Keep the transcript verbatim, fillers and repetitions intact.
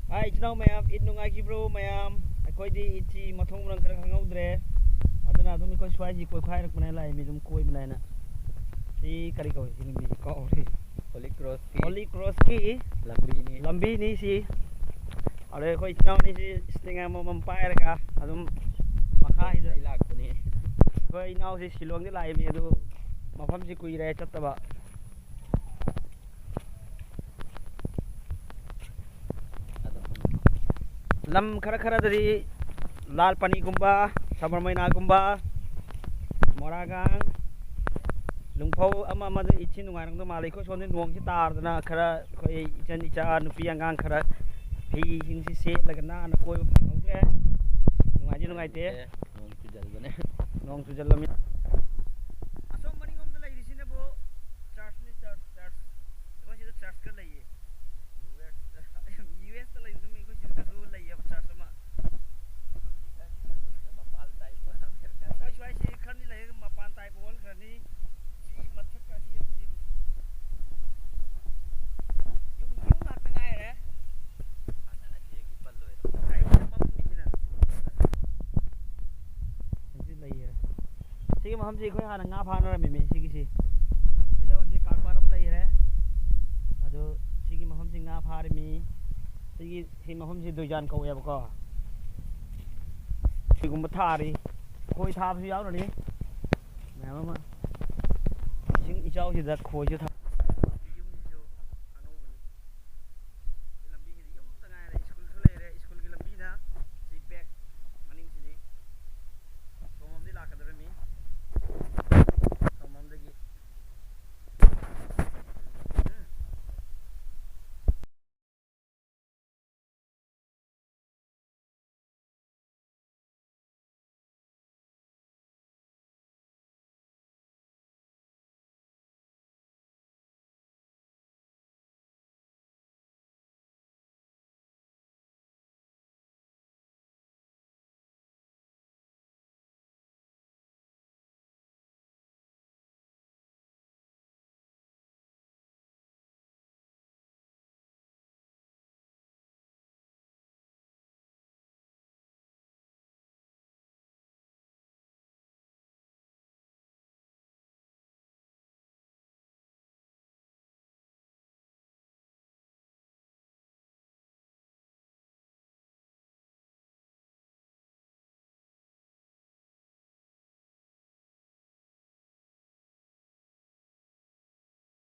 ꯍꯥꯏ, ꯏꯆꯤꯟ ꯏꯅꯥꯎ ꯃꯌꯥꯝ, ꯏꯠ ꯅꯨꯡꯉꯥꯏꯈꯤꯕ꯭ꯔꯣ ꯃꯌꯥꯝ? ꯑꯩꯈꯣꯏꯗꯤ ꯏꯠꯁꯤ ꯃꯊꯣꯡ ꯃꯔꯝ ꯈꯔ ꯈꯪꯍꯧꯗ꯭ꯔꯦ, ꯑꯗꯨꯅ ꯑꯗꯨꯝ ꯑꯩꯈꯣꯏ ꯁ꯭ꯋꯥꯏꯁꯤ ꯀꯣꯏꯈꯥꯏꯔꯛꯄꯅꯦ, ꯂꯥꯛꯏ ꯃꯤ ꯑꯗꯨꯝ ꯀꯣꯏꯕꯅꯦꯅ꯫ ꯁꯤ ꯀꯔꯤ ꯀꯧꯏ ꯁꯤ ꯂꯝꯕꯤꯁꯤ? ꯀꯥꯎꯔꯦ꯫ ꯍꯣꯂꯤ ꯀ꯭ꯔꯣꯁꯀꯤ ꯍꯣꯂꯤ ꯀ꯭ꯔꯣꯁꯀꯤ ꯂꯝꯕꯤꯅꯤ꯫ ꯂꯝꯕꯤꯅꯤ ꯁꯤ꯫ ꯑꯗꯩ ꯑꯩꯈꯣꯏ ꯏꯆꯤꯟ ꯏꯅꯥꯎꯅꯤꯁꯤ ꯁ꯭ꯇꯦꯡ ꯑꯃꯃꯝ ꯄꯥꯏꯔꯒ ꯑꯗꯨꯝ ꯃꯈꯥꯁꯤꯗ ꯑꯩ ꯂꯥꯛꯄꯅꯤ꯫ ꯑꯩꯈꯣꯏ ꯏꯅꯥꯎꯁꯤ ꯁꯤꯂꯣꯡꯗ ꯂꯥꯛꯏꯅꯤ, ꯑꯗꯨ ꯃꯐꯝꯁꯤ ꯀꯨꯏꯔꯦ ꯆꯠꯇꯕ꯫ ꯑꯗꯣ ꯂꯝ ꯈꯔ ꯈꯔꯗꯗꯤ ꯂꯥꯜ ꯄꯅꯤꯒꯨꯝꯕ, ꯁꯕꯔꯃꯩꯅꯥꯒꯨꯝꯕ, ꯃꯣꯔꯥꯒꯥꯡ, ꯂꯨꯡꯐꯧ ꯑꯃ ꯑꯃꯗ ꯏꯠꯁꯤ ꯅꯨꯡꯉꯥꯏꯔꯝꯗꯧ ꯃꯥꯜꯂꯤ꯫ ꯑꯩꯈꯣꯏ ꯁꯣꯝꯗ ꯅꯣꯡꯁꯤ ꯇꯥꯗꯅ ꯈꯔ ꯑꯩꯈꯣꯏ ꯏꯆꯟ ꯏꯆꯥ ꯅꯨꯄꯤ ꯑꯉꯥꯡ ꯈꯔ ꯐꯤꯁꯤꯡꯁꯤ ꯁꯦꯠꯂꯒ ꯅꯥꯟꯅ ꯀꯣꯏꯕ ꯐꯪꯍꯧꯗ꯭ꯔꯦ꯫ ꯅꯨꯡꯉꯥꯏꯗꯤ ꯅꯨꯡꯉꯥꯏꯇꯦ꯫ ꯅꯣꯡ ꯆꯨꯖꯜꯕꯅꯦ꯫ ꯅꯣꯡ ꯆꯨꯖꯜꯂꯝꯃꯤ꯫ ꯑꯁꯣꯝ ꯃꯅꯤꯡꯂꯣꯝꯗ ꯂꯩꯔꯤꯁꯤꯅꯕꯨ ꯆꯔꯆꯅꯤ, ꯆꯔꯆ, ꯆꯔꯆ꯫ ꯑꯩꯈꯣꯏ ꯁꯤꯗ ꯆꯔꯆꯀ ꯂꯩꯌꯦ꯫ ꯌꯨ ꯑꯦꯁꯇ ꯂꯩꯕꯗꯨꯝ ꯑꯩꯈꯣꯏ ꯁꯤꯗꯁꯨ ꯂꯩꯌꯦꯕ ꯆꯔꯆ ꯑꯃ꯫ ꯑꯩꯈꯣꯏ ꯁ꯭ꯋꯥꯏꯁꯤ ꯈꯔꯅꯤ ꯂꯩꯔꯒ ꯃꯄꯥꯟ ꯇꯥꯏꯕ ꯑꯣꯟꯈ꯭ꯔꯅꯤ꯫ ꯁꯤ ꯃꯊꯛ ꯑꯁꯤ ꯌꯦꯡꯉꯨꯁꯤ꯫ ꯌꯨꯝ, ꯌꯨꯝ ꯉꯥꯛꯇ ꯉꯥꯏꯔꯦ꯫ ꯑꯩꯅ ꯃꯝꯃꯤꯁꯤꯅ꯫ ꯁꯤꯁꯨ ꯂꯩꯈꯔꯦ꯫ ꯁꯤꯒꯤ ꯃꯐꯝꯁꯤ ꯑꯩꯈꯣꯏ ꯍꯥꯟꯅ ꯉꯥ ꯐꯥꯅꯔꯝꯃꯤꯃꯤ ꯁꯤꯒꯤꯁꯤ꯫ ꯁꯤꯗ ꯍꯧꯖꯤꯛ ꯀꯥꯔꯄꯥꯔ ꯑꯃ ꯂꯩꯈꯔꯦ꯫ ꯑꯗꯨ ꯁꯤꯒꯤ ꯃꯐꯝꯁꯤ ꯉꯥ ꯐꯥꯔꯤꯃꯤ꯫ ꯁꯤꯒꯤ, ꯁꯤ ꯃꯐꯝꯁꯤ ꯗꯨꯏꯖꯥꯟ ꯀꯧꯋꯦꯕꯀꯣ꯫ ꯁꯤꯒꯨꯝꯕ ꯊꯥꯔꯤ꯫ ꯈꯣꯏ ꯊꯥꯕꯁꯨ ꯌꯥꯎꯔꯅꯤ꯫ ꯃꯌꯥꯝ ꯑꯃ꯫ ꯏꯁꯤꯡ ꯏꯆꯥꯎꯁꯤꯗ ꯈꯣꯏꯁꯨ ꯊꯥ-,